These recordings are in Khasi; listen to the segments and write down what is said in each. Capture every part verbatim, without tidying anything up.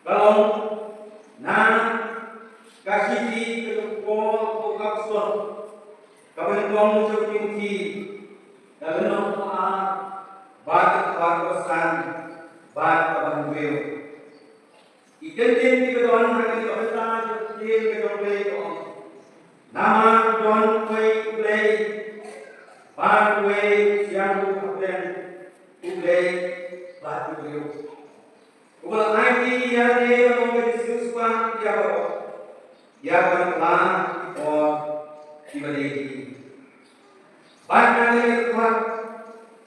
Ka long na ka shithi ka jong u Paul u apostol kaba nyngkong sha u Timothi, ka lynnong kaba ar, bad ka dkhot kaba san bad kaba hynriew. Ki kyntien kiba don ha kane ka bynta jong ka ktien ka jong U Blei ka ong: Namar don uwei U Blei bad uwei u Shyieng Ruh hapdeng U Blei bad u briew, uba la ai ïa lade ban long ka jingsngewsuk ïa baroh, ïa ban kylla ki por kiba dei hi. Bad na kane ka dkhot,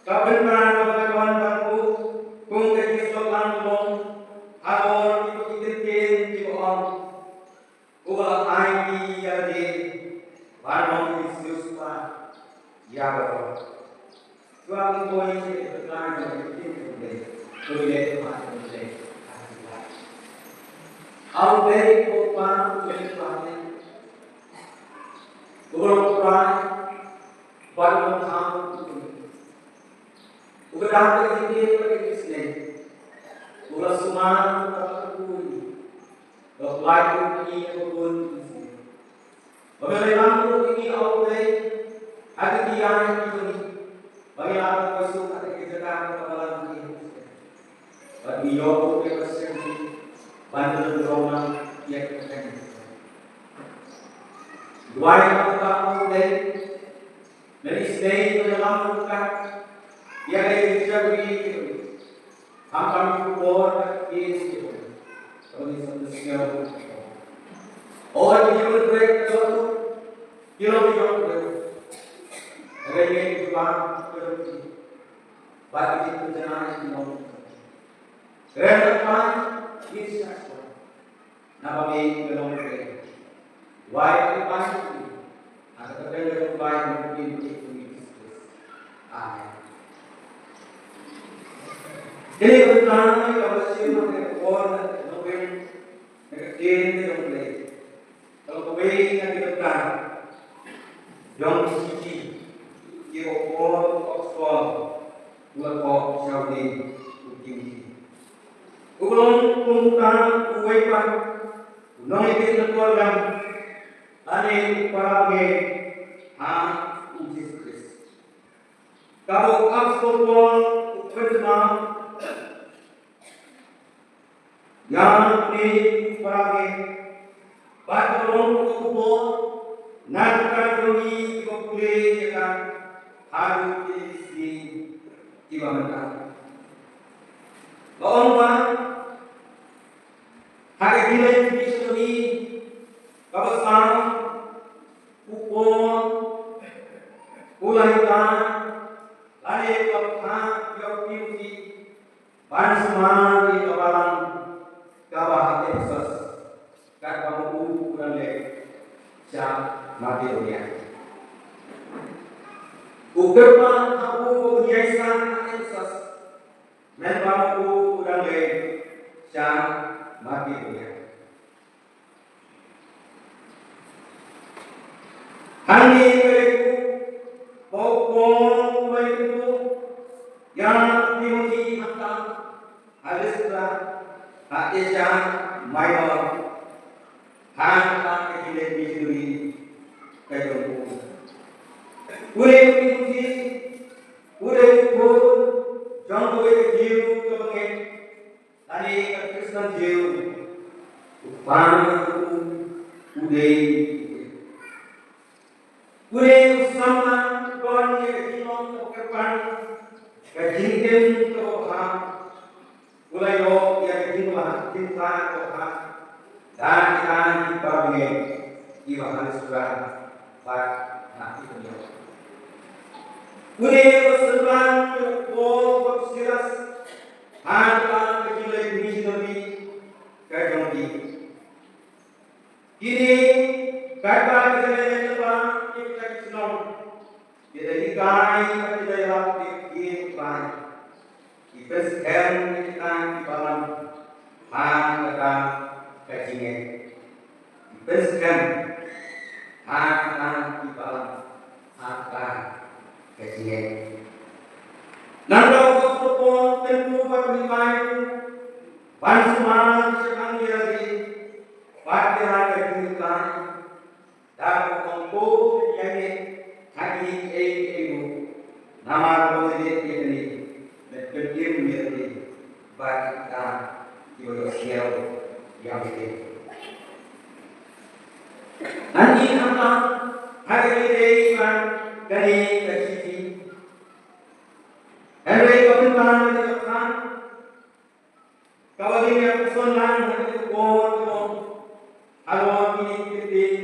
ka pynpaw ba ka don ban buh kum ka jingsngewlang long halor kito ki kyntien kiba ong: Uba la ai ïa lade ban long ki jingsngewsuk ïa baroh. Shuwa ban poi sha ka dkhot jong ka ktien jong U Blei, to ngin leit ha ka ktien jong U Blei. A U Blei ko Kpa uba ha bneng, uba long U Trai bad U Nongthaw, uba dap ka jingkit bad ka jingsneng, uba la sumar bad ka jingkyrkhu, uba la pynlait ïa ngi na ka bun ka jingsneng. Ba me la lam ruh ïa ngi, A U Blei, ha ki jingïaid jong ngi, ba ngi la poi suk ha ka jaka kaba balang ïa ngi. Bad ngi ïoh ruh ïa ka seng ban ïa ka kyrteng. Duwai ïa ka, A U Blei, men isynei ïa ka lam ruh ka, ïa ka ïa ka jingïaid jong ngi. Khamtam ki khubor bad ki case ki bun. Kaba ngi sngewthuh sngewthuh. Oi ki jingmut brek ka jong u, ki long ki jong u. Hynrei ngi ki jubab ka jong ki. Bad ki jingpynjanai ki long. Kren da kpa ki sngewthuh. Naba me ka long ka, wai ka ban ha ka kyrteng ka jong u Trai bad u Khun jong ngi Jisu Khrist. Amen. Kane ka bynta kaba shim ha kane ka por na ka nongrim na ka ktien ka jong U Blei, ka long kawei na ki bynta jong ki shithi kiba u Paul u apostol u la thoh sha une u Timothi. U long kum uta uwei pat u nongïakynduh lyngkor lane u parabangeit ha u Jisu Khrist. Kaba u apostol Paul u pynthymmai ïa une u parabangeit. Bad ka long ka khubor na ka bynta jong ngi kiba pule ïa ka haduh kine ki sngi kiba mynta. Ka ong ba ha ka jingïaleit mishonari kaba saw, u Paul u la hikai lane u la phah ïa u Timothi ban sumar ïa ka balang kaba ha Ephesus, katba ma u u dang leit sha Makedonia. U kyrpad ha u ba un ïaisah ha Ephesus, mynba ma u u dang leit sha Makedonia. Hangne ka ïathuh ba u Paul u la ïathuh ïa u Timothi hangta ha Listra, ha Asia Minor, ha kata ka jingïaleit mishonari ka jong u. Une u Timothi u dei u khun jong kawei ka Jiw kaba ngeit, lane ka Khristan Jiw. U kpa jong u u dei u Grek. U dei u samla, u don ïa ka jinglong kaba kyrpang, ka jingim kaba bha. U la ïoh ïa ka jingpla, jingpla kaba bha da kita ki parabangeit kiba ha Listra bad ha Ikonium. U dei u samla jong u Paul bad u Silas ha kata ka jingïaleit mishonari ka jong ki. Kine, katba ki dang leit lypa ki sha ki shnong, ki dang hikai bad ki dang ïalap ïa ka ktien U Trai. Ki pynskhem ïa kita ki balang ha kata ka jingngeit. Ki pynskhem ha kita ki balang ha kata ka jingngeit. Nangta u apostol Paul u kyntu bad u hikai ban sumar sha ka Namar ba u la leh ïa kane, bad pynïeng ïa kane, bad kita kiba ïohsngew ïa kane. Ngi ïohi ha kane ka shithi. Hynrei ka bynta ka dei ka khan, kaba dei ïa ka son lang ha ka por ka long. Halor kine ki ktien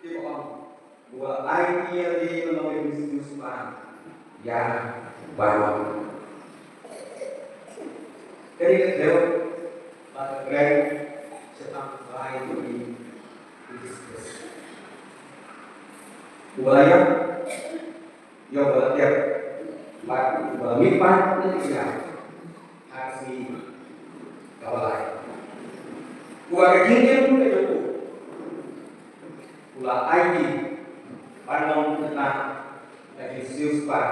kiba ong, u la aiti ïa lade ban long ki siuspan ïa baroh. Ka dei ka dei ba ka kren shaphang u Trai jong ngi, u Jisu Khrist. U la ïap, ïa uba la tep bad uba la mihpat na ka jingïap ha ka sngi kaba lai. Uba ka jingim ka jong u, u la aiti ban long kata ka jingsiuspan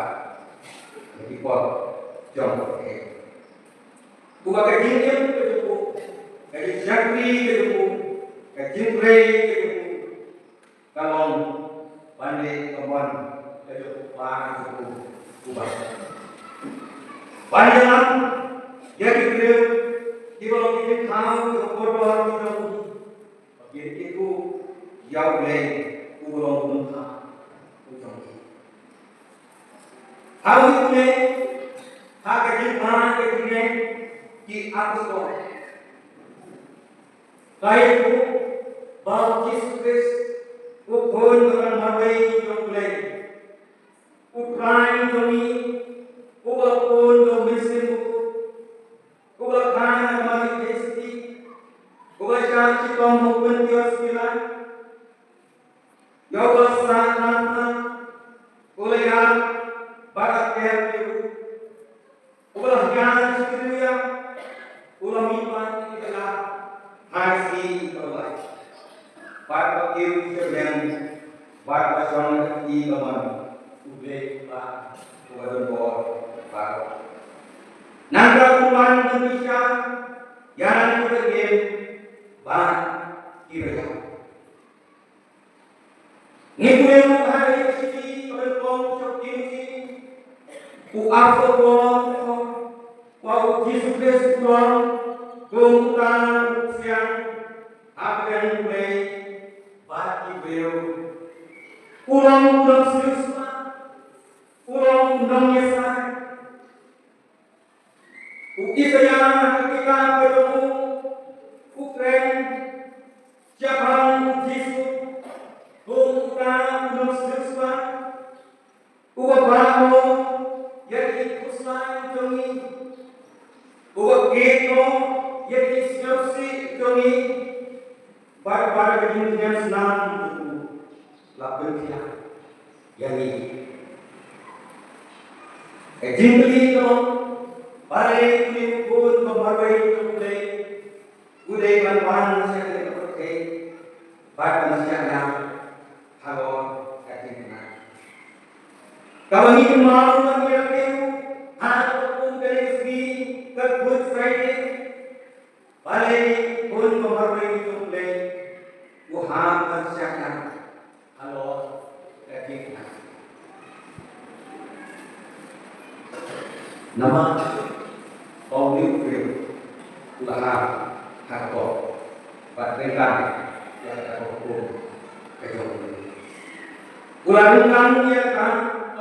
na ki por jong ka pyrthei. Uba ka jingim ka jong u, ka jingshakri ka jong u, ka jingtrei ka jong u, ka long ban leh ka mon ka jong u Kpa jong u uba. Ban ïalam ïa ki briew kiba long ki jingthaw kiba kordor ki jong u, ba kin ïathuh ïa U Blei uba long u Nongthaw u jong ki. Ha u Blei, ha ka jingpynlong ka jingim ki apostol. Ka ïathuh ba U Jisu Khrist u Khun ba marwei jong U Blei, U Trai jong ngi, uba la pun jong U Mynsiem Bakhuid, uba la kha na ka Mari Theisotti, uba la shah shitom ha u Pontius Pilat, ïa uba la sahnarphna, u la ïap bad la klet ïa u. Uba la hiar sha ki briew, u la mihpat na ki briew ha ka sngi kaba lai. Bad ba kiew sha bneng, bad ba shong ha ka kti kamon U Blei Kpa uba don bor baroh. Nangta u wan ban pynshai ïa ki ba ïap bad ki ba ïap. Ngi pule ruh ha ka shithi kaba nyngkong sha u Timothy, u apostol Paul u ong ba U Jisu Khrist u long kum uta u ksiang hapdeng U Blei bad ki briew. U long u nongsiewspah, u long u nongïasaid. U Isaïah ha ka kitab ka jong u, u kren shaphang U Jisu kum uta u nongsiewspah, uba pynpaw ïa ki khuslai jong ngi, uba kynmaw ïa ki sngewsih jong ngi, bad uba ka jingïaseng jong u la pynkhiah ïa ngi. Ka jingkylli ka long, balei une u Khun ba marwei jong U Blei u dei ban wan sha kane ka pyrthei bad ban shah ïap halor ka jingkyrmen? Kaba ngi kynmaw ngi rakhe ruh ha kaba kum kane ka sngi ka Good Friday. Balei u Khun ba marwei jong U Blei u hap ban shah ïap halor ka jingkyrmen? Namar ba une u briew u la hap ha ka pop bad ryngkang ïa ka hukum ka jong U Blei. U la ryngkang ïa ka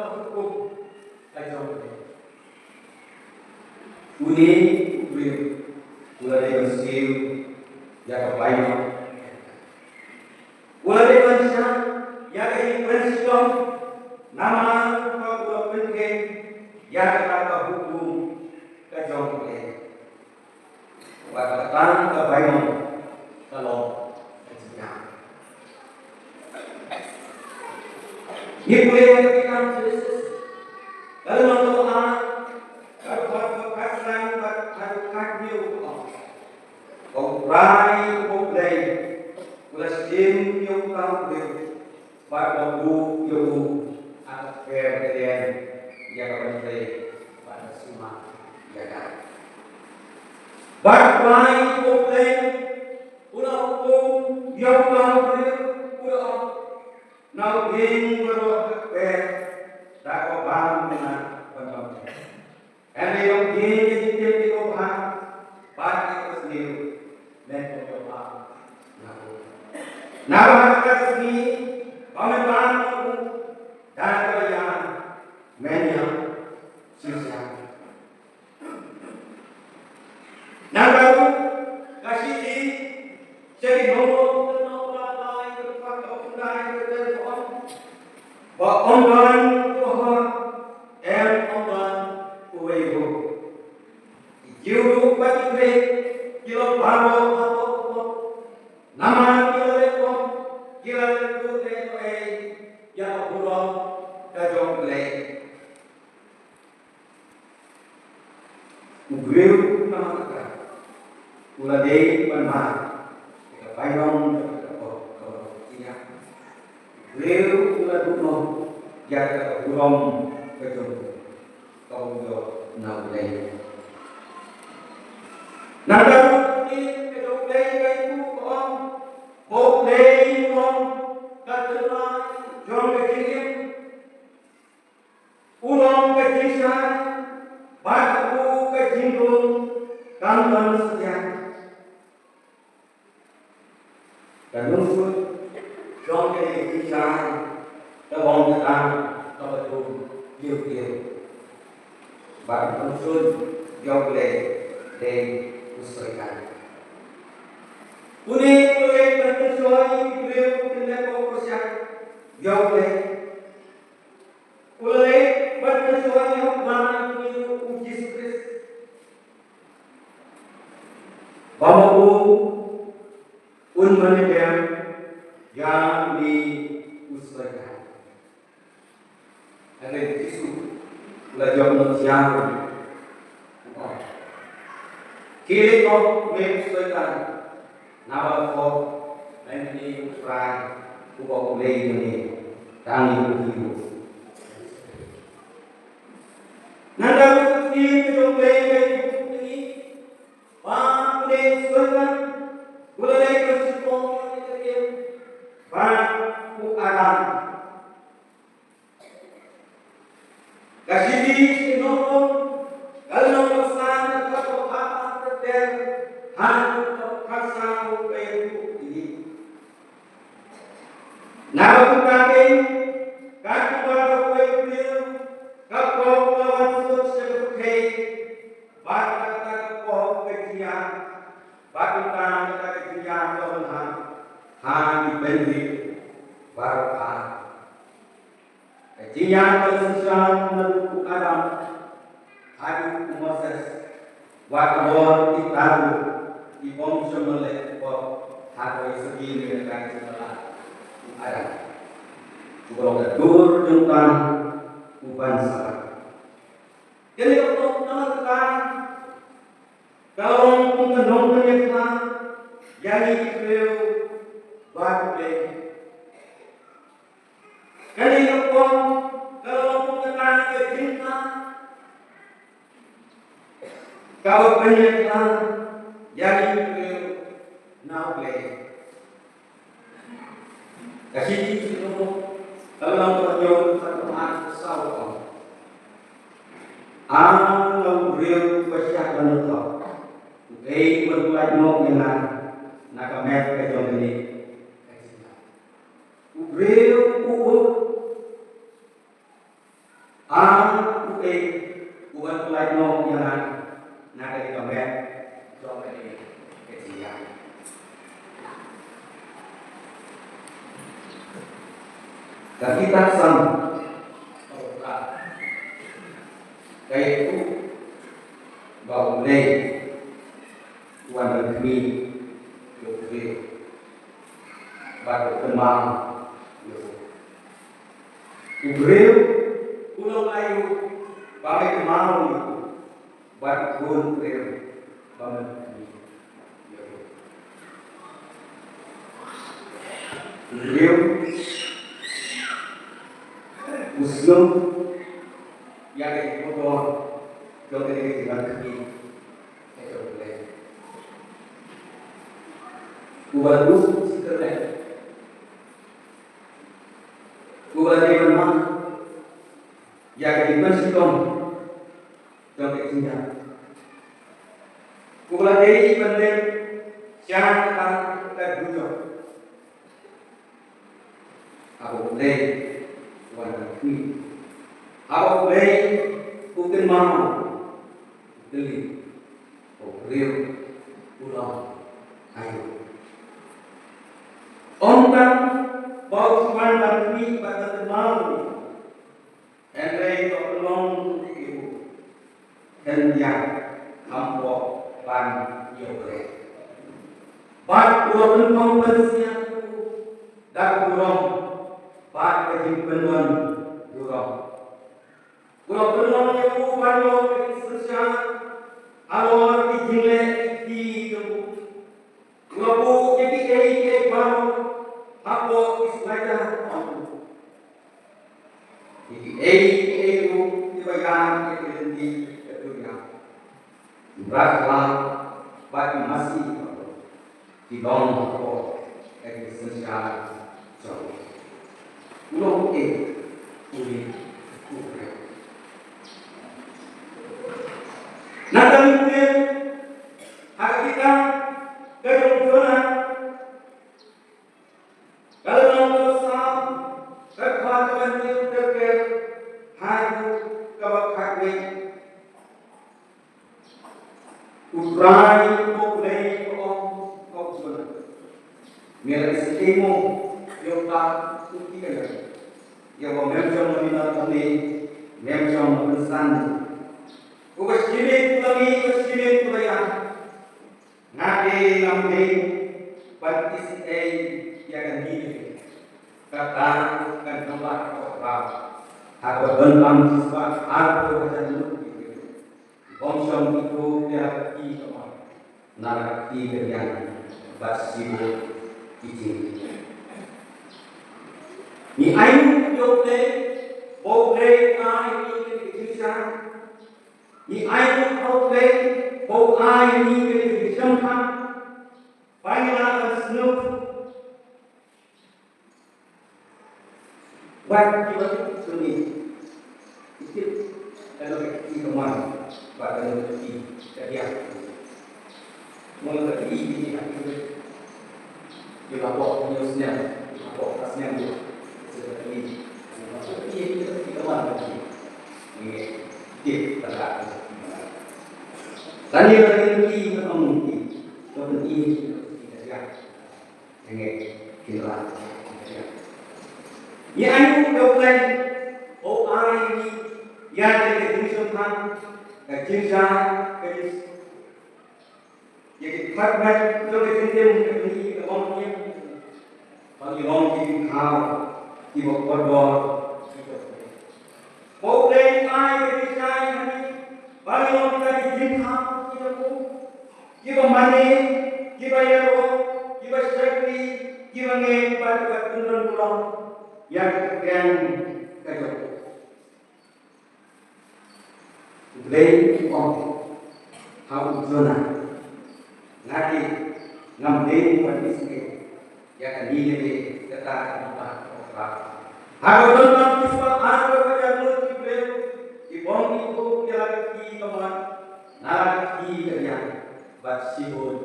hukum ka jong U Blei. Une u briew u la dei ban siew ïa ka bainong. U la dei ban shah ïa ka jingpynshitom namar ba u la pynkheiñ ïa kata ka hukum ka jong U Blei. Bad kata ka bainong ka long ka jingïap. Ngi pule ha ka kitab Jenesis, ka lynnong kaba ar, ka dkhot kaba khatsan bad ka dkhot khathynñiew ka ong, ba U Trai U Blei u la shim ïa uta u briew bad u la buh ïa u ha ka kper Eden ïa ka ban trei bad ban sumar ïa ka. Bad U Trai U Blei u la hukum ïa uta u briew, u la ong, na u dieng baroh ha ka kper da kaba bam na Bad ïa ka sniew men ym ïoh ban na u. Naba ha kata ka sngi ba men wan na u, da kaba ïa men ïa shisha. Nangta ruh ka shithi sha ki nongrim, ka nongrim ba lai ka, ka ong, ba ym don uwei ruh, em, ym don uwei ruh. Ki Jiw ruh bad ki Grik ki long baroh hapoh ka pop, namar ki la leh pop, ki la leh pop leh pop ïa ka burom ka jong U Blei. U briew namar kata u la dei ban mad ïa ka bainong jong ka pop kaba jingïap. U briew u la duh noh ïa ka burom ka jong u kaba u ïoh na U Blei. Nangta ruh ka ktien ka jong U Blei ka ïathuh ka ong ba U Blei u long ka tynrai jong ka jingim. U long ka jingshai bad u ka jingrung kam don satia. Ka nongshun jong kane ka jingshai ka long ka tang kaba dum ïew ïew. Bad ka nongshun jong U Blei dei u Soitan. Une u leit ban pynshoi ïa ki briew kin leh pop pyrshah ïa U Blei. U la leit ban pynshoi ïa u Trai jong ngi ruh u Jisu Khrist. Ba ma u un mane dem ïa une u Soitan. Hynrei u Jisu u la jop noh sha u. Khie leit noh me u Soitan, naba la thoh, nga ïa U Trai uba U Blei jong ngi, tang ïa u hi ruh. Nangta ruh ka ktien ka jong U Blei ka ïathuh ïa ngi ba une u Soitan u la leit ban shu pynlong ïa ka ktien bad u Adam. Ka shithi sha ki nongrim, ka lynnong ba san, ka dkhot ba khatsan ter ter haduh ka khatsaw ka ïathuh ïa ngi. Naba kumta keiñ, katkum ba kawei u briew ka pop ka wan suk sha ka pyrthei, bad kata ka pop ka jia, bad kumta kata ka jia ka wan ha, ha ki bynriew baroh ar. Ka jingïap ka la synshar naduh u Adam haduh u Moses, wat halor kita ruh ki bym shym la leh pop ha kawei shuh ne ka jingïap u Adam, uba long ka dur jong uta u ban Satan. Kane ka pop namar kata ka long kum ka nongpynïakhlad ïa ngi ki briew bad U Blei. Kane ka pop ka long kum kata ka jingthan kaba pynïakhlad ïa ngi ki briew na U Blei. Ka shithi sha ki Rom, ka lynnong ba hynñiew, ka dkhot ba ar, ka saw ka ong: A la u briew ba shah ban ïathoh, uei uban pyllait noh ïa nga na ka met ka jong kane ka jingïap? U briew u ong, A uei uban pyllait noh ïa nga na kane ka met jong kane ka jingïap? Ka kitab Salm ka ïathuh ba U Blei u wan ban khmih ïa u briew bad u kynmaw ïa u. U briew u long aïu ba me kynmaw ïa u, bad u khun briew ba me khmih ïa u. U briew u sngew ïa ka jingkordor jong kane ka jingwan khmih ka jong U Blei. Uba duh jingkyrmen, uba dei ban mad ïa ka jingpynshitom jong ka jingïap. U la dei ban leh sha ka ka dujok. Haba U Blei u wan ban khmih, haba U Blei u kynmaw, u kylli, u briew u long aïu. Ym tang ba u wan ban khmih bad ban kynmaw, hynrei u la pynlong ïa u kynriah hapoh ban ïa U Blei. Bad u la pynthong pynsiang ïa u da ka burom bad ka jingpynwan burom. U la pynlong ïa u ban long ka jingsynshar halor ki jingleh ki kti jong u. U la buh ïa kiei kiei baroh hapoh ki slaita. Ïa kiei kiei ruh kiba ïaid ïa ki lynti ka dunya, ki mrad khlaw bad ki masi baroh ki long hapoh ka jingsynshar jong u. U long uei? U long u briew. Nangta ngi pule ha ka kitab ka jong u Jonah, ka lynnong kaba saw, ka dkhot kaba hynñiew, ka dkhot kaba khatwei. U Trai U Blei u ong ha u Jonah, me la isynei mo ïa uta u kti kane, ïa uba mem shym la mih na ka bynta, mem shym la pynsan, uba shimet u la mih, uba shimet u la ïaid? Nga te ngam dei ban isynei ïa ka Ninive, kata ka nongwad kaba khraw, ha kaba don tang shispah arphew hajar ngut ki briew, ki bym shym ithuh ïa ka kti kamon, na la ka kti kadiang bad shibun ki jingkit. Ngi ainguh ïa U Blei ba U Blei u ai ïa ngi ka jingshisha. Ngi ainguh ïa U Blei ba u ai ïa ngi ka jingshemphang ba ngin lah ban sngewthuh wat kiba tuh jong ngi. Ki tip ka long ka kti kamon bad ka long ka kti kadiang. Mo la ka kti kadiang. Ki la bok hynñiew snem, ki la bok phra snem ruh. Shisha ki, ki la bok, ki, ki, ki la bok. Ngi tip tang ka. Lane ba kin ki, ba ong ki, ba kin ki, ki la ïa. Ngi kin la. Ngi ainguh ïa U Blei ba u ai ïa ngi ïa ka jingsngewthuh, ka jingshai, ka jing Ïa ki khatwei jong ka jingim ka jong ngi ka long ïa ba ngi long ki jingthaw kiba kordor. Ba U Blei u ai ka jingshai ha ngi ba ngi long kita ki jingthaw ki jong u, kiba mane, kiba ïaroh, kiba shakri, kiba ngeit bad kiba kyndon burom ïa ka kyrteng ka jong u. U Blei u ong ha u Jonah, nga te ngam dei ban isynei ïa ka Ninive, kata ka nongwad kaba khraw. Ha kaba don tang shispah arphew hajar ngut ki briew ki bym ithuh ïa la ka kti kamon, na la ka kti kadiang bad shibun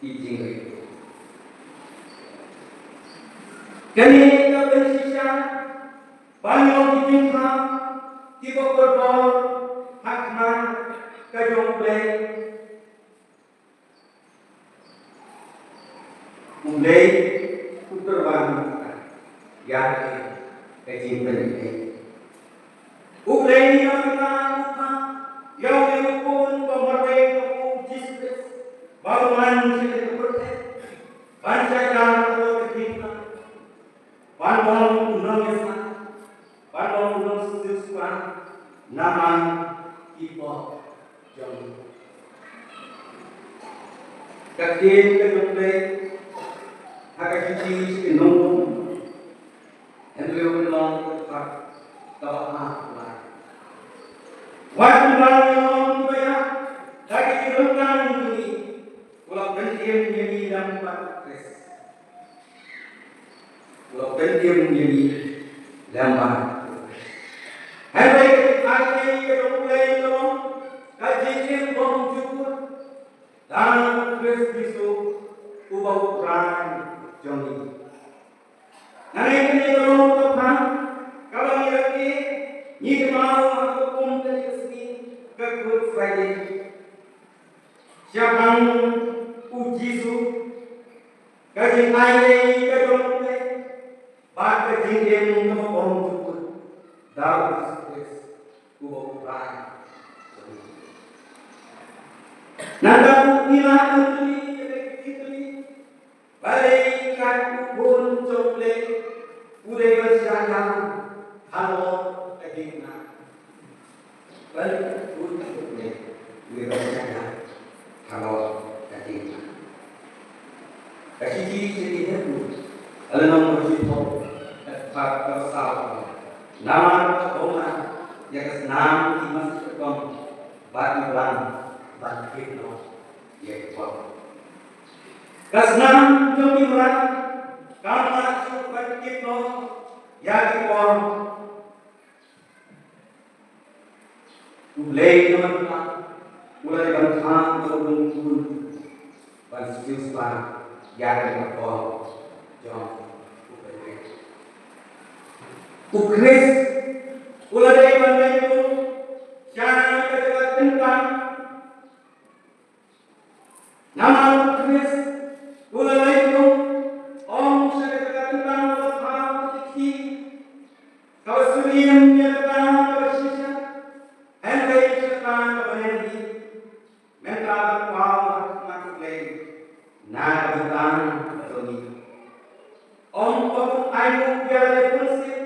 ki jingkit. Kane ka pynshisha ban long ki jingthaw kiba kordor ha khmat ka jong U Blei. U Blei u pynwan ïa ka jingpynïaid. U Blei u pynwan ïa u Khun ba marwei jong u Jisu Khrist ba un wan sha ka pyrthei ban shah ïa ka jingpynïaid. Ban long u nongïasaid, ban long u nongsiewspah namar ki pop jong ngi. Ka ktien ka jong U Blei ha ka shithi sha ki nongum, Hebru lynnong kaba ar, kaba ar lai. Wat kumba ngi long kiba ïap da ki jingryngkang jong ngi, u la pynim ïa ngi lem bad u Khrist. U la pynim ïa ngi lem bad u Khrist. Hynrei ka jingkyrkhu ka jong U Blei ka long ka jingim bymjukut. Tang u Khrist Jisu uba u Trai jong ngi. Nangne kane ka long ka phang kaba ngi rakhe, ngi kynmaw ha ka kum kane ka sngi ka Good Friday. Shaphang u Jisu, ka jingai ka jong U Blei, bad ka jingim kaba bymjukut da u Jisu Khrist uba u Trai. Nangta u ngi la ïohi ïa ka jingkylli, balei kat u Khun jong U Blei u dei ban shah ïam halor ka diengphna? Balei kat u Khun jong U Blei u dei ban shah ïam halor ka diengphna? Ka shithi sha ki Hebru, ka lynnong kaba shiphew, ka dkhot kaba saw. Namar ka bynta ïa ka snam ki masi ki kong bad ki blang ban kit noh ïa ki kong. Ka snam jong ki mrad kam lah shuh ban kit noh ïa ki kong. U Blei namar kata u la dei ban kha ïa u nongkhun ban siewspah ïa ka kong jong u Blei. U Khrist u la dei ban leit rung sha ka jaka kyntang. Namar u Khrist u la leit rung, ym sha ka jaka kyntang kaba thaw da ki khlieh, kaba syriem ïa kata kaba shisha, hynrei sha kata kaba nang hi, mynta ban paw ha khmat U Blei na ka bynta ka jong ngi. Ym ba un ainguh ïa lade pynsit,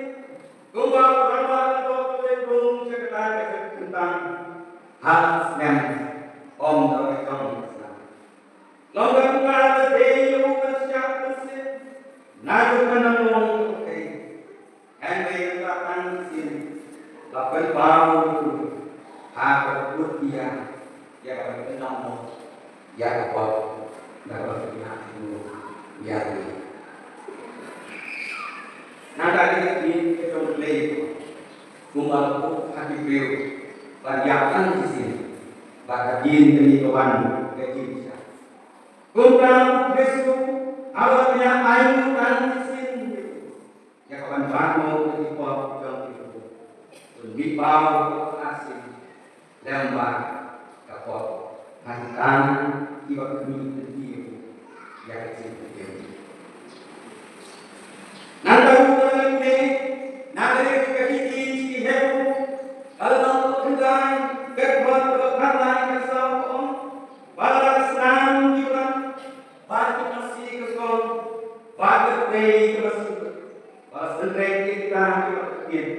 kumba u rangbah lyngdoh u leit rung sha kata ka jaka kyntang ha snem, ym da la ka jong ka snam. Long ka kumta la dei ïa u ban shah pynsit naduh mynta ka long ka pyrthei. Hynrei mynta tang shisien la pynpaw ïa u ha kaba kut ïa, ïa kaba pynlong noh ïa ka pop, da kaba pynlong noh ïa u. Nangta ka jingïeit ka jong U Blei, kumba la buh ha ki briew ban ïap tang shisien, bad hadien kane ka wan ka jingshai. Kumta u Khrist ruh haba la ïa ainguh tang shisien ïa ka ban bat noh ïa ki pop jong ki briew, un mih paw ha ka arsien lem bad ka pop ha ki tang kiba khmih lynti ïa ka jingpynim. Nangta ruh ka la leit ne, na ka liang ka shithi sha ki Hebru, ka lynnong kaba khyndai, ka dkhot kaba khatlai ka saw ka ong, ba la snam ki mrad bad ki masi ki kong bad ka trei kaba suk, ba la synreit ïa kita kiba kyrkieh,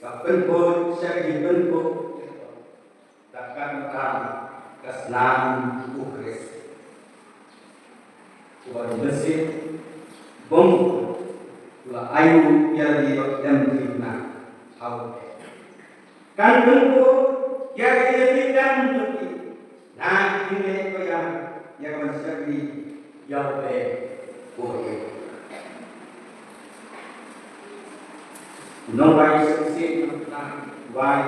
ka pynkhuid sha ka jingpynkhuid. Da ka kyrteng ka snam u Khrist. Uba u mynsiem bym u la ainguh ïa lade ba ki dem jingkyrkhu ha u. Kan pynkup ïa ka jingïaid lem jong ki na ka jingleh ïa ka ban shakri ïa U Blei. U Nongwai shisien u wai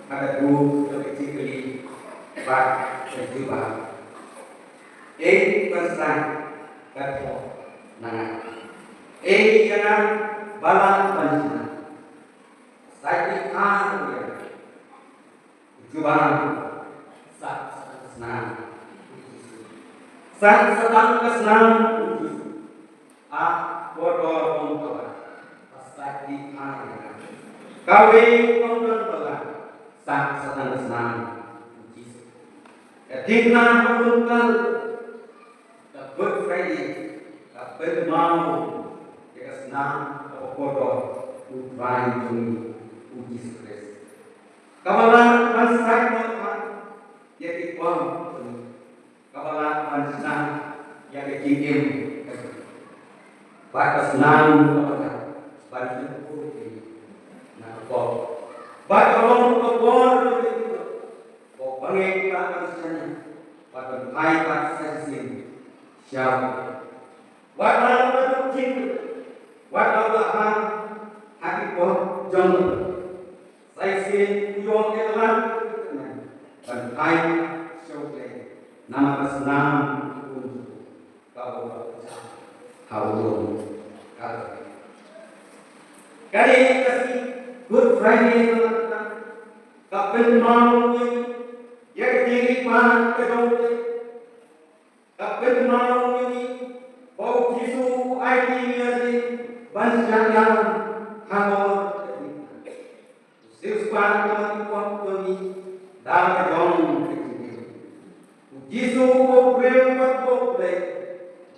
ha ka dei ka jingkylli bad ka jubab. Ei ban sah ka thoh na nga. Ei ïa nga ba lah ban shna. Sa ïa ka ïa nga. Jubab, sah sa tang ka snam u Jisu. Sah sa tang ka snam u Jisu. Ah, kordor ong ka ba, ba sah ki ai. Kawei ong don ba la, sah sa tang ka snam u Jisu. Ka ding na ka bun kal, ka Good Friday, ka pynmaw ïa ka snam kaba kordor u Trai jong ngi u Jisu Khrist. Kaba lah ban sait noh ïa ki pop, kaba lah ban shna ïa ka jingim, bad ka snam kaba lah ban sait na ka pop, bad ka long ka por ka bangeit ban shaniah bad ban phai pat sa shisien sha Wat la u la duk jingkyrkhu, wat la u la ha ha ki por jong u. Sa shisien u ïoh ïa ka lad ban phai sha U Blei. namar ka snam ka bun ka bun ha u lum Kalbari. Kane ka sngi Good Friday ka la ka pynmynmaw ïa ka jingïaid ka jong u Blei. Ka pynmynmaw ïa ngi ba u Jisu u aiti ïa ngi ban shah ïa halor ka jingim. U siewspah ïa ngi, pop ïa ngi da ka jong ka jingim. U Jisu u briew bad u Blei,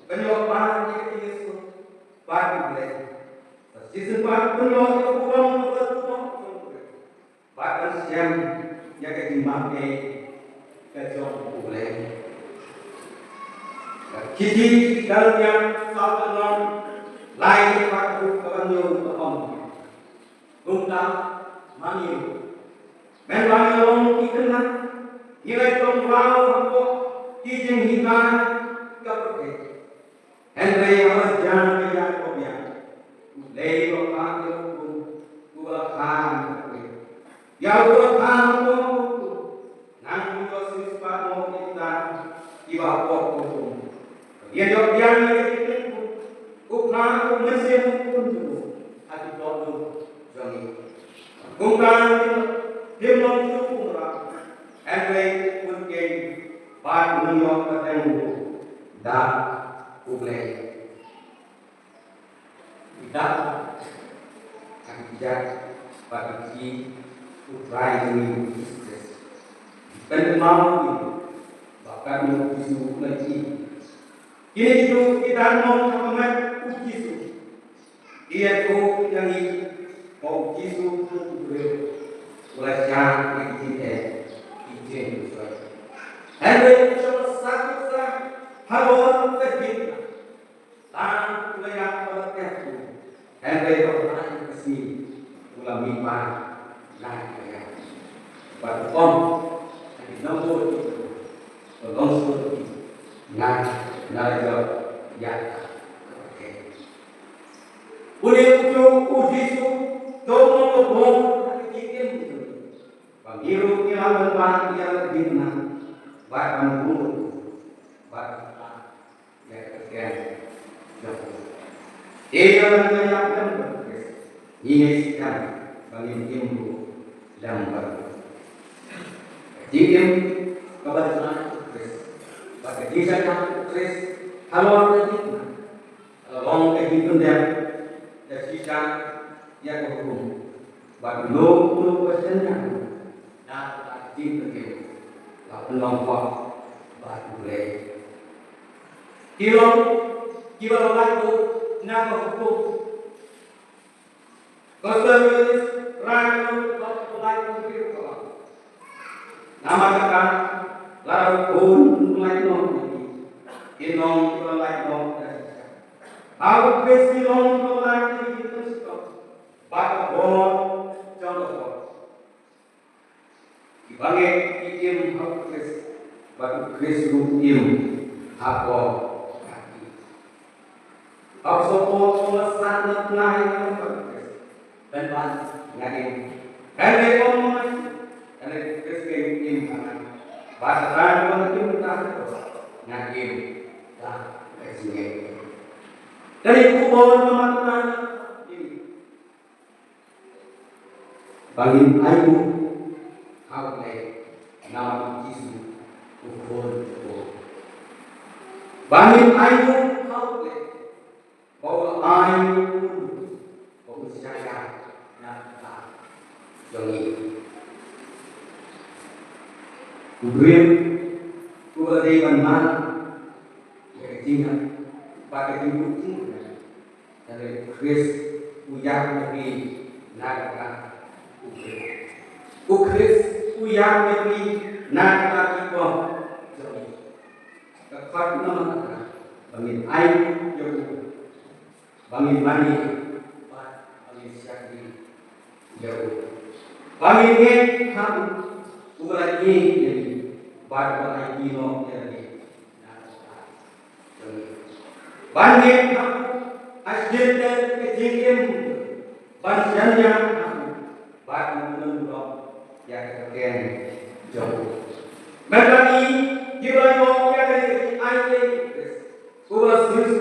pynïoh bad ïa ka jingïasyllok bad u Blei. Sa shisien pat pynïoh ïa ka burom ka jong u Blei. Bad ban shem ïa ka jingmap ei ka jong u Blei. Ka shithi Galatian saw lynnong lai dkhot kaba hynñiew ka ong, kumta ma ngi ruh, mynba ngi long ki khynnah, ngi leit long raw hapoh ki jinghikai ka pyrthei. Hynrei haba jan ka ïaid ka biang, U Blei u la phah ïa u Khun, u la kha ïa u Blei. Ïa u la kha ïa u Khun, nang u ïoh siewspah noh ïa kita kiba hapoh u Khun. Ïa ïoh biang ïa ka jingkyrkhu, u phah u Mynsiem u Khun jong u ha ki dohnud jong ngi. Kumta ngim long shuh u mrad, hynrei u khun keiñ, bad u nongïoh pateng ruh da U Blei. Ki dap ha ki kjat bad ki kti U Trai jong ngi U Jisu Khrist. Ki pynmynmaw ïa ngi ba katno U Jisu u la ïeit. Kine kitu ki dang long ha khmat U Jisu. Ki ïathuh ïa ngi ba U Jisu u briew u la shah ïa ki jingeh, ki jingpynshoi. Hynrei u shong sah sah halor ka jingïeit. Tang u la ïap ba la tep u, hynrei ha kane ka sngi u la mihpat na ka ïap. Bad u ong ha ki nongbud jong u, to long sngewthuh, nga, nga la ïoh ïa ka. Une u Jisu, to long ka bor ha ka jingim jong ngi, ba ngi ruh ngin ïa pynbna ïa ka jingkyrmen bad ban bun bad ïa ka kem jong u. Te ïa la ngi ïa kem jong u Khrist, ngi ngeit skhem ba ngin im ruh lem bad u. Ka jingim kaba duna u Khrist bad ka jingshaniah u Khrist halor ka jingkyrmen, ka long ka jingpyndep da shisha ïa ka hukum. Bad uno uno uba shaniah na ka jingpynim, la pynlong hok bad U Blei. Ki long kiba la lait bud na ka hukum. Gospel Reading, Rang, la lait bud ki ruh ka long. Namar kata, lada u Khun u lait noh ïa ki, kin long kiba la lait noh da shisha. Ha u Khrist ki long kiba la lait ïa ki jingpynshitom bad ka bor jong ka por. Kiba ngeit ki im ha u Khrist, bad u Khrist ruh u im hapoh jong ki. Apostol Paul u la sah na tnga ïa u Khrist, pynban nga im. Hynrei ym ma nga, hynrei u Khrist u im ha nga. Bad tang ba nga im da ka bor, nga im da ka jingngeit. Kane ka khubor namar kata, ba ngin ainguh ha U Blei namar U Jisu U Khun jong u. Ba ngin ainguh ha U Blei ba u la ai U Khun ba un shah ïa na ka bynta jong ngi. U briew uba dei ban man ïa ka jingngeit bad ka jingbuh jingkyrmen. Hynrei u Khrist u ïap ïa phi na ka bynta u briew. U Khrist u ïap ïa phi na ka bynta ki pop jong ngi. Ka khot namar kata ba ngin ai ïa u, ba ngin mane, bad ba ngin shakri ïa u. Ba ngin ngeit ha u, uba la ïeit ïa ngi bad uba la ïehnoh ïa ngi na ka bynta jong ngi. Ban ngeit ha u ha shyntur ka jingim, ban shaniah ha u bad ban pynlong burom ïa ka rynsan jong u. Mynta ngi, kiba la ïoh Uba sngewsih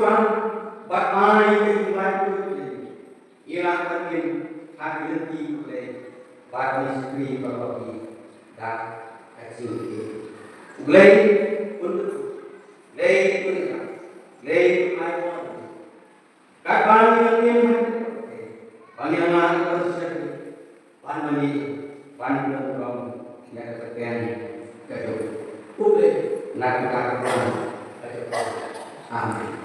bad ai ka jinglaitluid ïa ngi, ïa ngi ban im ha ki lynti U Blei bad U Blei ba ki da ka jingim. U Blei un, U Blei un, U Blei un ai bor. Katba ngi ïa im ha ki, ba ngi ïa ngan ban sngewthuh ban mane ban pynlong ïa ka kyrteng ka jong U Blei na ka bynta ka jong U Blei. Amen.